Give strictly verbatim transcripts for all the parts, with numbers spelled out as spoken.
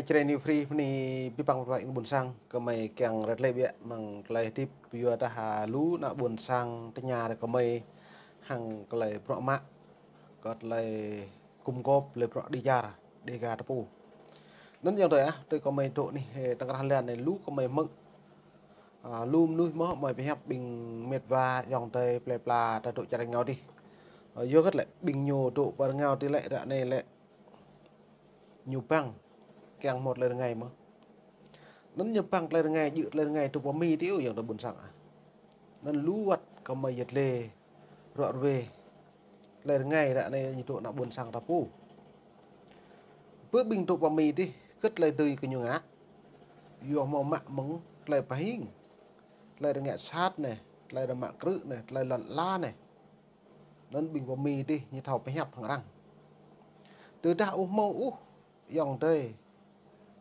Čre New Free bơni abih bang ƀing ƀôn sang, gơmơi kiăng rơtlĕ biă mơ̆ng tơlơi hơdip yua dah, a, lu ană ƀôn sang tơña ră gơmơi hăng tơlơi bruă mă, kơ tơlơi gum gôp lĕ bruă đĭ čar, đĭ ga tơpŭ. Anŭn yơh tui ah, tui gơmơi dŏ anih, ơ, tơkrah lan anai lu gơmơi hmư̆. A, lu mơnuih mơ̆ gơmơi pơhiăp ƀing met wa ayŏng adơi plơi pla ta dŏ čar rơngiao adih. A, yua hơget lĕ ƀing ñu dŏ pơ rơngiao adih lĕ ră anai lĕ ñu bang kiăng hmâo tơlơi rơngai mơ̆. Anŭn ñu bang tơlơi rơngai, djơ̆ tơlơi rơngai dŏ pơ Mi adih ôh ayŏng adơi ƀôn sang ah. Anŭn lu wơ̆t gơmơi yơh lĕ ruă ruê tơlơi rơngai ră anai ñu dŏ ană ƀôn sang ta pô. Bơ ƀing dŏ pơ Mi adih, hơget tơlơi dưi kơ ñu ngă. Yua hmâo mă mơ̆ng tơlơi pơhing, tơlơi rơngiă sat anai, tơlơi rơmă krư̆ anai, tơlơi lŏn ala anai. Anŭn ƀing pơ Mi adih ñu thâo pơhiăp hăng arăng. Tơdah ƀu hmâo ôh ayŏng adơi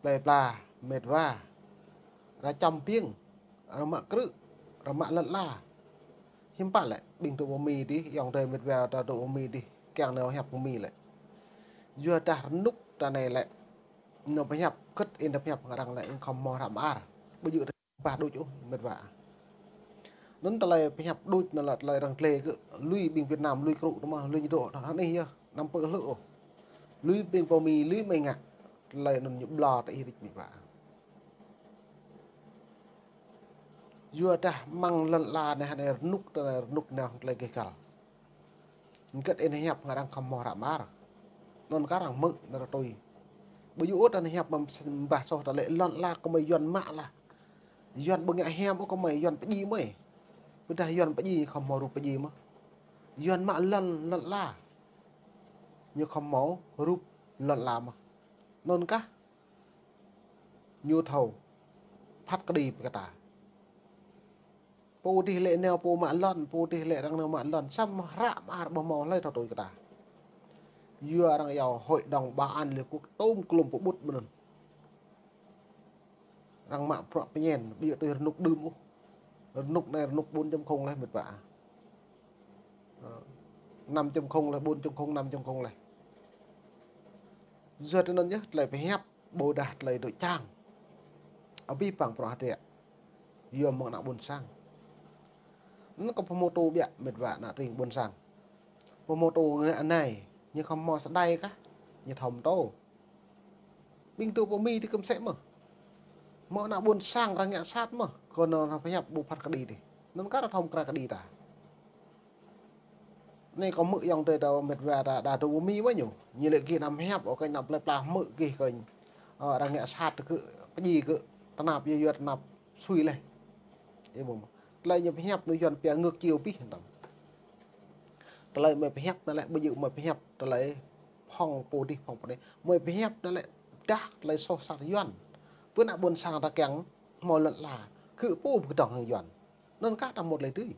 plơi pla, met wa, ră čăm piêng, rơmă krư̆, rơmă lŏn ala. Hiư̆m pă lĕ ƀing dŏ pơ Mi adih, ayŏng adơi met wa ta dŏ pơ Mi adih, kiăng nao pơhiăp pơ Mi lĕ. Yua dah rơnŭk ta anai lĕ, nao pơhiăp, hơget ih nao pơhiăp hăng arăng lĕ, ih khŏm hmâo hră mơar. Ƀu djơ̆ ta bah đôč ôh met wa. Anŭn tơlơi pơhiăp đôč anŭn lĕ tơlơi arăng tlĕ kơ lui ƀing Việt Nam, lui krŭ tơ mơ̆, lui ñu dŏ, hơnĭ yơh, năm pơ hlơ̆ ôh. Lui ƀing pơ Mi, lui mơi ngă, tơlơi anŭn ñu ƀlŏr ta ih rĭt met wa. Yua dah mơ̆ng lŏn ala anai hơnai rơnŭk ta anai rơnŭk nao tơlơi gêh găl. Hơget ih nao pơhiăp hăng arăng khŏm hmâo hră mơar. Anŭn kơ arăng hmư̆ nao rơtui. Ƀu djơ̆ ôh ta nao pơhiăp mơ̆ng bah soh ta lĕ lŏn ala gơmơi Yuan mă lah. Yuan ƀu ngă hiam ôh gơmơi, Yuan pơdjai mơi. Ƀôdah Yuan pơdjai khŏm hmâo rup pơdjai mơ̆. Yuan mă lŏn, lŏn ala. Ñu khŏm hmâo rup lŏn ala mơ̆. Anŭn kah ñu thâo phat kơđi pơ kơ ta. Pô adih lĕ nao pô mă lŏn, pô adih lĕ arăng nao mă lŏn, samơ̆ hră mơar ƀu hmâo hlơi thâo tui kơ ta. Yua arăng iâu Hội đồng Bảo an Liên Hợp Quốc tôm klôm pơƀut mơ̆n anŭn. Arăng mă bruă pơñen, ƀu djơ̆ tui rơnŭk đưm ôh. Rơnŭk anai rơnŭk bốn chấm không laih met wa. Ơ, năm chấm không laih, bốn chấm không, năm chấm không laih. Yua tui anŭn yơh, tơlơi pơhiăp ƀôdah tơlơi dŏ čang. Abih bang bruă hơdră. Yua mơ̆ng ană ƀôn sang. Anŭn kơ pơhmutu biă met wa ană tring ƀôn sang. Pơhmutu ngă anai, ñu khŏm hmâo sơdai kah, ñu thâo pơtô. Ƀing dŏ pơ Mi adih kơmsĕ mơ̆. Hmâo ană ƀôn sang arăng ngă sat mơ̆, kơ nao pơhiăp ƀu phat kơđi adih. Anŭn kơ arăng thâo mơkra kơđi ta. Anai kơ hmư̆ ayŏng adơi ta met wa ta, ta dŏ pơ Mi mơ̆ ñu. Ñu lĕ gih nao pơhiăp, ơ, kơ ană plơi pla hmư̆ gih kơ, ơ, arăng ngă sat kơ, pơdjai kơ, tơnap yơh yua tơnap sui laih. Ih ƀuh mơ̆. Tơlơi ñu pơhiăp anai Yuan pia ngược chiều pih hơnăm. Tơlơi mơi pơhiăp anai lĕ ƀu djơ̆ mơi pơhiăp tơlơi phŏng pô adih phŏng pô anai. Mơi pơhiăp anai lĕ dah tơlơi soh sat Yuan. Pơ ană ƀôn sang ta kiăng hmâo lŏn ala. Kơ pô pơkơdơ̆ng hăng Yuan. Anŭn kah ta hmâo tơlơi dưi.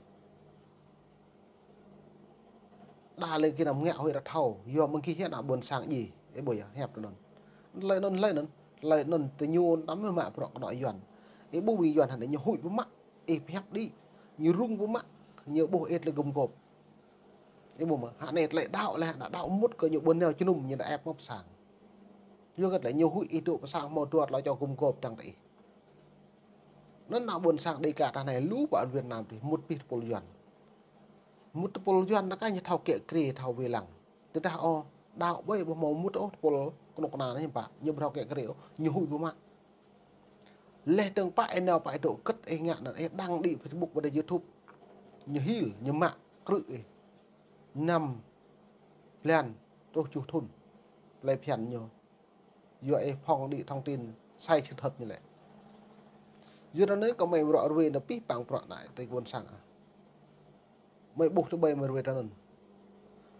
Đa lĕ gih nao ngă huĭ ră thâo, yua mơ̆ng gih hiăp ană ƀôn sang djai, ih ƀuh yơh, hiăp tui anŭn. Tơlơi anŭn, tơlơi anŭn, tơlơi anŭn, tơ ñu tăm mă bruă kơ ană Yuan. Ih ƀuh ƀing Yuan hơnai ñu huĭ pơmă, ih pơhiăp đĭ, ñu rŭng pơmă, ñu ƀuh ih tơlơi gum gôp. Ih ƀuh mơ̆, hơnai tơlơi đaŏ lĕ, đaŏ mŭt kơ ñu ƀu nao jơnum, ñu đaŏ ĕp mơ̆ pơ sang. Yua hơget lĕ ñu huĭ ih dŏ pơ sang hmâo dua tơlơi čô gum gôp dăng tơ ih. Anŭn ană ƀôn sang đĭ kơ ta anai lu pơ Việt Nam adih mŭt pih tơpul Yuan. Mŭt tơpul Yuan anŭn kah ñu thâo kiă kriê thâo wai lăng. Tơdah ôh, đaŏ ƀơi ƀu hmâo mŭt ôh tơpul kơnuk kơna anai hiư̆m pă, ñu ƀu thâo kiă kriê ôh, ñu huĭ pơmă. Laih dơ̆ng pă ih nao pă ih dŏ hơget ih ngă anŭn ih đăng đĭ Facebook ƀôdah YouTube. Ñu hil, ñu mă krư̆ ih. Năm blan truh tơjuh thŭn. Tơlơi phiăn ñu. Yua ih phŏng đĭ thông tin sai sự thật ñu lĕ. Yua anŭn kơ mơi bruă ruê nao pih păng bruă anai tring ƀôn sang ah. Mơi ƀuh tơƀơi mơi ruê tui anŭn.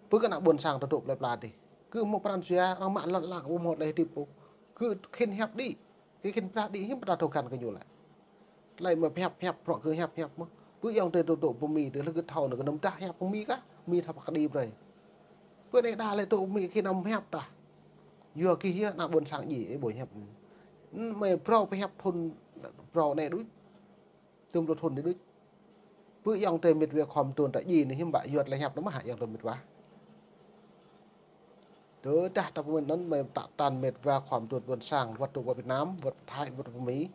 Pơ kơ ană ƀôn sang ta dŏ plơi pla adih. Kơ hmâo pran jua arăng mă lŏn ala kơ ƀu hmâo tơlơi hơdip ôh. Kơ khĭn hiăp đĭ. Kơ khĭn pơdah đĭ hiư̆m pơdah thâo găn kơ ñu lĕ. Tơlơi mơi pơhiăp, pơhiăp, bruă kơ hiăp, hiăp mơ̆. Pơ ayŏng adơi dŏ, dŏ pơ Mi, tơlơi gơ̆t thâo anŭn kơ anăm dah hiăp pơ Mi kah, Mi thâo pơkơđi brơi. Pơ anai đa lĕ dŏ pơ Mi kơ anăm hiăp tah. Yua kơ hiăp ană ƀôn sang djai, ih ƀuh hiăp. Mơi phrâo pơhiăp thŭn, phrâo anai đôč. Tơm dua thŭn anai đôč. Pơ ayŏng adơi met wa khŏm thŭn ta djai anai hiư̆m pă yua tơlơi hiăp anŭn mơ̆ hă ayŏng adơi met wa. Tơdah ta pơmĭn anŭn mơ̆ ta pơtăn mĕt wa khua mơtuan ƀôn sang, wơ̆t tơ pơ Việt Nam, wơ̆t pơ Thái, wơ̆t pơ Mi.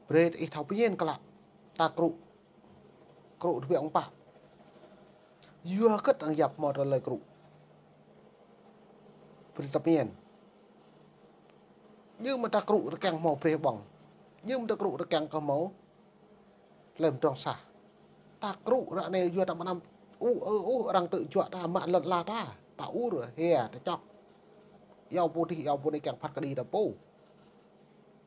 Brơi ih thâo pơmĭn klă. Ta krŭ. Krŭ tơbiă ƀơ̆ng pă. Yua hơget arăng yap hmâo tơlơi krŭ. Brơi ta pơmĭn. Ñu mơ̆ ta krŭ rơkăng hmâo brơi ƀơ̆ng. Ñu mơ̆ ta krŭ rơkăng kơ hmâo tơlơi pơdrŏng sah. Ta krŭ ră anai yua ta mơnam ur ơ ur arăng tŭ juă ta mă lŏn ala ta. Ta ur hia ta čŏk. Iâu pô adih, iâu pô anai kiăng phat kơđi ta pô.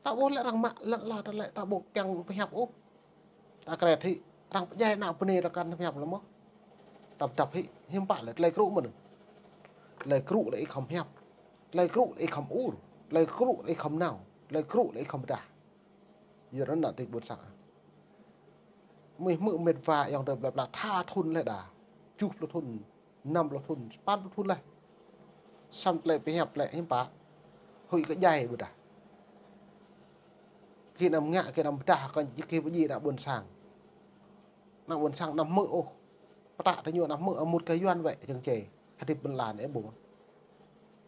Ta ƀuh lĕ arăng mă lŏn ala ta lĕ ta ƀu kiăng pơhiăp ôh. Ta kret hĭ, arăng pơdjai ană bơnai ta kăn pơhiăp lĕ mơ̆. Ta pơdăp hĭ, hiư̆m pă lĕ tơlơi krŭ mơ̆n. Tơlơi krŭ lĕ ih khŏm hiăp. Tơlơi krŭ lĕ ih khŏm ur. Tơlơi krŭ lĕ ih khŏm nao. Tơlơi krŭ lĕ ih khŏm pơdah. Yua anŭn ană tih ƀôn sang. Mơ̆ hmư̆ mĕt wa ayŏng adơi plơi pla tha thŭn leh đa. Tơjuh pluh thŭn, năm pluh thŭn, sapăn pluh thŭn leh. Samơ̆ tơlơi pơhiăp lĕ hiư̆m pă. Huĭ kơ djai ƀôdah. Kơ anăm ngă, kơ anăm pơdah, kơ kơ pơdjai ană ƀôn sang. Ană ƀôn sang anăm hmư̆ ôh. Pơtă tơ ñu anăm hmư̆, amŭt kơ Yuan wĕ, jơ̆ng čê. Hơdip ƀơi lŏn ih ƀuh.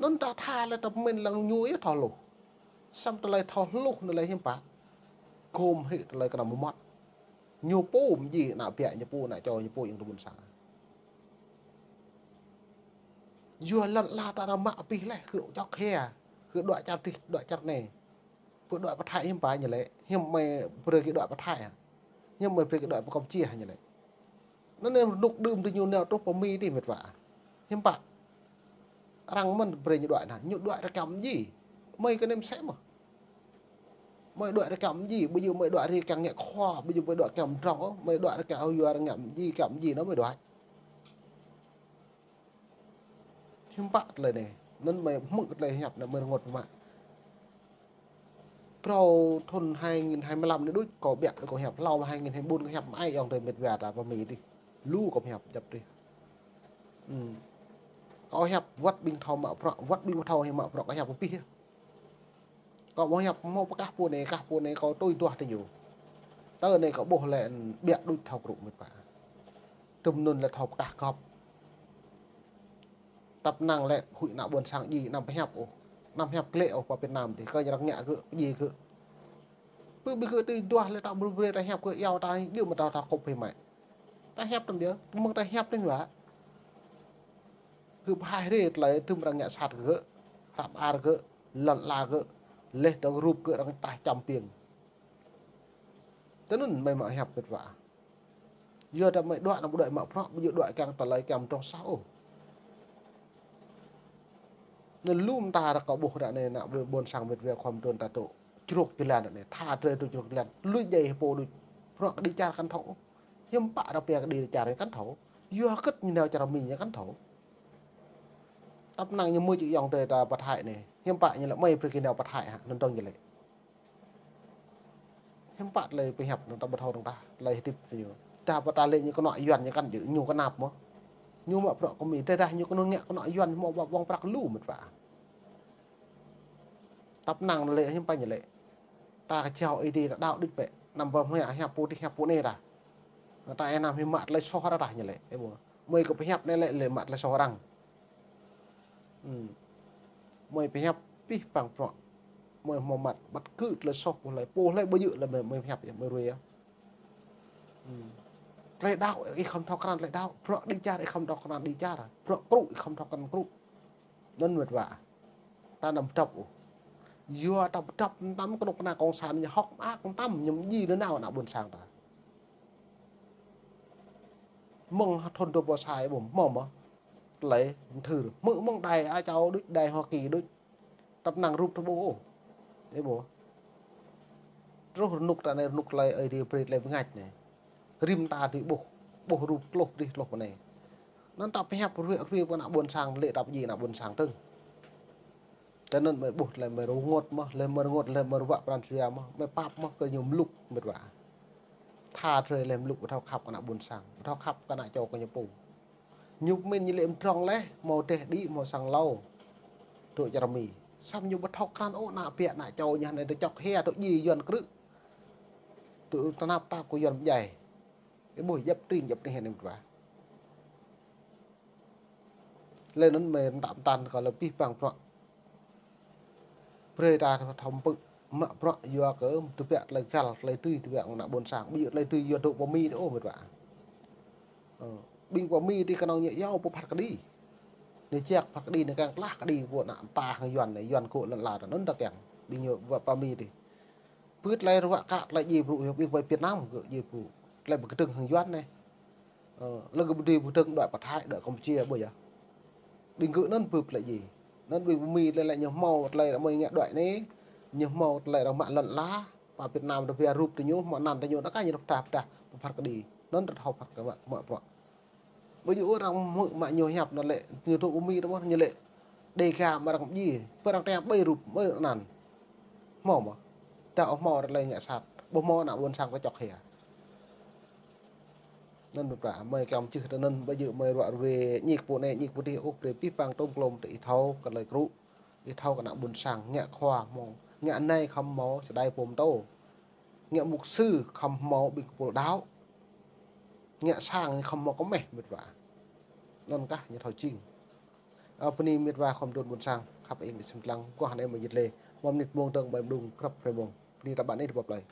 Anŭn ta tha lĕ ta pơmĭn lăng ñu yơh thâo hluh. Samơ̆ tơlơi thâo hluh anai lĕ hiư̆m pă. Gŏm hĭ tơlơi kơ anăm mơmŏt. Ñu pô mơ̆ djai ană ƀiă ñu pô, ană čô ñu pô ayŏng adơi ƀôn sang. Yua lŏn ala ta arăng mă abih leh, kơ čŏk hia, kơ đuaĭ čar adih, đuaĭ čar anai. Pơ đuaĭ pơ Thái hiư̆m pă ñu lĕ, hiư̆m mơ̆ brơi kơ đuaĭ pơ Thái hă. Hiư̆m mơ̆ brơi kơ đuaĭ pơ Campuchia hă ñu lĕ. Anŭn anai rơnŭk đưm tơ ñu nao truh pơ Mi adih mĕt wa. Hiư̆m pă. Arăng mơ̆n brơi ñu đuaĭ anai, ñu đuaĭ rơkăm djai. Mơi kơ nem sĕ mơ̆. Mơi đuaĭ rơkăm djai, ƀu djơ̆ mơi đuaĭ rơkăm ngă khua, ƀu djơ̆ mơi đuaĭ rơkăm pơdrŏng ôh, mơi đuaĭ rơkăm yua arăng ngă djai, rơkăm djai anŭn mơi đuaĭ. Hiư̆m pă tơlơi anai, anŭn mơi hmư̆ tơlơi hiăp anŭn mơi rơngot mă. Phrâo thŭn hai nghìn hai mươi lăm anai đôč, kâo ƀiă kâo hiăp, hlâo mơ̆ hai nghìn hai mươi bốn kâo hiăp mơai ayŏng adơi mĕt wa ta pơ Mi adih. Lu kâo hiăp djăp adih. Ư. Kâo hiăp wơ̆t ƀing thâo mă bruă, wơ̆t ƀing ƀu thâo hĭ mă bruă kâo hiăp abih yơh. Kâo ƀu hiăp hmâo pơkah pô anai, kah pô anai kâo tui duah tơ ñu. Tơ anai kâo ƀuh lĕ ƀiă đôč thâo krŭ mĕt wa. Tơm anŭn lĕ thâo pơkah gŏp. Tăp năng lĕ huĭ ană ƀôn sang djai anăm pơhiăp ôh. Anăm hiăp klĕ ôh pơ Việt Nam adih, kơ arăng ngă kơ djai kơ. Pơ ƀing kơ tui duah lĕ ta ƀu brơi ta hiăp kơ iâu ta djơ̆ mơ̆ ta ta kŏp hĭ mă. Ta hiăp tơm yơh, mơ̆ng ta hiăp tơm yơh. Kơ pơhaih rê tơlơi tơm arăng ngă sat kơ, hrăp ar kơ, lŏn ala kơ, leh dơ̆ng rup kơ arăng taih čăm piêng. Tơ anŭn mơi mă hiăp mĕt wa. Yua ta mơi đuaĭ anăm đuaĭ mă bruă, ƀu djơ̆ đuaĭ kiăng tơlơi kiăng pơdrŏng sah ôh. Anŭn lu mơta ră kâo ƀuh ră anai ană ƀôn sang mĕt wa khua mơtuan ta tŭ. Črôk jơlan anai, tha drơi tŭ črôk jơlan. Lui djai hơpô đôč. Bruă kơđi čar kăn thâo. Hiư̆m pă ră pia kơđi čar kăn thâo. Yua hơget ñu nao čar Mi ñu kăn thâo. Tăp năng ñu mơi čih ayŏng adơi ta pơ Thái anai. Hiư̆m pă ñu lĕ mơi brơi kơ nao pơ Thái hă, anŭn dơ̆ng ñu lĕ. Hiư̆m pă tơlơi pơhiăp anŭn ta ƀu thâo dơ̆ng tah, tơlơi hơdip tơ ñu. Tơdah pơ ta lĕ ñu kơnŏ Yuan ñu kăn djơ̆, ñu kơnăp mơ̆. Ñu mă bruă kơ Mi, tơdah ñu kơnŏ ngă kơnŏ Yuan hmâo ƀơ̆ng prăk lu mĕt wa. Tăp năng lĕ hiư̆m pă ñu lĕ. Ta kơčao Ơi Adai ta đaŏ đôč bĕ, anăm ƀu hmâo hiăp pô adih hiăp pô anai ta. Ta ơ anăm hĭ mă tơlơi soh arăng tah ñu lĕ. Ơ ƀuh. Mơi kơ pơhiăp anai lĕ, lĕ mă tơlơi soh arăng. Ư. Mơi pơhiăp abih bang bruă. Mơi hmâo mă, mă kơ tơlơi soh pô hlơi, pô hlơi ƀu djơ̆ lĕ mơi, mơi pơhiăp yơh, mơi ruai yơh. Ư. Tơlơi đaŏ ih khŏm thâo krăn tơlơi đaŏ, bruă kơđi čar ih khŏm thâo krăn kơđi čar, bruă krŭ ih khŏm thâo krăn krŭ. Anŭn mĕt wa. Ta anăm pơdŏp ôh. Yua ta pơdŏp mơtam kơnuk kơna cộng sản ñu hŏk mơak mơtam ñu djai nanao ană ƀôn sang ta. Mơ̆ng thŭn dua ƀôh sa ih ƀuh hmâo mơ̆. Tơlơi mơthưr. Hmư̆ mơ̆ng đài Á Châu đôč, đài Hoa Kỳ đôč. Tăp năng rup tơƀôh ôh. Ih ƀuh. Truh rơnŭk ta anai rơnŭk tơlơi Ơi Adai brơi tơlơi bơngač anai. Rĭm ta adih ƀuh. Ƀuh rup tơluh adih tơluh pơ anai. Anŭn ta pơhiăp ruai ruai pơ ană ƀôn sang lĕ ta pơdjai ană ƀôn sang tơ̆ng. Tơ anŭn mơi ƀuh lĕ mơi rơngot mơ̆, lĕ mơi rơngot, lĕ mơi rơwă pran jua mơ̆, mơi pap mơ̆ kơ ñu mlŭk mĕt wa. Tha drơi lĕ mlŭk ƀu thâo khăp kơ ană ƀôn sang, ƀu thâo khăp kơ ană čô kơ ñu pô. Ñu pơmĭn ñu lĕ mdrŏng leh, hmâo dêh đĭ, hmâo sang hlâo. Tŭ čar Mi. Samơ̆ ñu ƀu thâo krăn ôh ană ƀiă ană čô ñu anai tơ čŏk hia tŭ djai Yuan krư̆. Tŭ tơnap tap kơ Yuan pơdjai. Ih ƀuh djăp tring djăp anih anai mĕt wa. Lĕ anŭn mơ̆ tăm tăn kơ lĕ pih pang bruă. Brơi ta thâo pơ̆k mă bruă yua kơ tơbiă tơlơi găl, tơlơi tui tơbiă ană ƀôn sang. Ƀu djơ̆ tơlơi tui yua dŏ pơ Mi đôč ôh mĕt wa. Ơ, ƀing pơ Mi tih kơnơ̆ng ñu yua pơ phat kơđi. Ñu jak phat kơđi ñu kiăng klah kơđi pơ ană ta hăng Yuan anai, Yuan kơ lŏn ala ta anŭn ta kiăng. Ƀing ñu pơ Mi tih. Pơ tơlơi ruă kă tơlơi djai brŭ, ƀing pơ Việt Nam kơ djai brŭ. Tơlơi pơkơdơ̆ng hăng Yuan anai. Ơ, lĕ kơ ƀu dưi pơkơdơ̆ng đuaĭ pơ Thái, đuaĭ Campuchia ƀu yơh. Ƀing gơ̆ anŭn bưp tơlơi djai. Anŭn ƀing pơ Mi tơlơi lĕ ñu hmâo tơlơi ră mơi ngă đuaĭ anai. Ñu hmâo tơlơi ră mă lŏn ala. Pơ Việt Nam ta pia rup tơ ñu, hmâo anăn tơ ñu, ta kah ñu rơp tah pơdah pơ phat kơđi. Anŭn ta thâo phat kơ mă, mă bruă. Ƀu djơ̆ ôh arăng hmư̆ mă ñu hiăp anŭn lĕ, ñu dŏ pơ Mi ta mơ̆n, ñu lĕ Đêga mă arăng djai, pơ arăng tơña ƀơi rup, ƀơi anăn. Hmâo mơ̆? Ta ƀu hmâo tơlơi ngă sat, ƀu hmâo ană ƀôn sang ta čŏk hia. Anŭn mơ̆ pla, mơi kiăng čih tơ anŭn, ƀu djơ̆ mơi ruă ruê, ñik pô anai, ñik pô tih, ôh, brơi pih pang tôm klôm tơ ih thâo kơ tơlơi krŭ, ih thâo kơ ană ƀôn sang, ngă khua hmâo, ngă anai khŏm hmâo, sơdai pô mơtô. Ngă mục sư khŏm hmâo ƀing kơpul đaŏ. Ngă sang khŏm hmâo kơmeh mĕt wa. Anŭn kah ñu thâo jing. Ơ, bơni mĕt wa khŏm dŏ ƀôn sang, khăp ing đĭ sem lăng, guah anai mơi jit lê. Mơ̆ mơnit mông dơ̆ng ƀai mơđung, krăp hrơi mông. Bơni ta ƀăn anai tơ pơ plơi.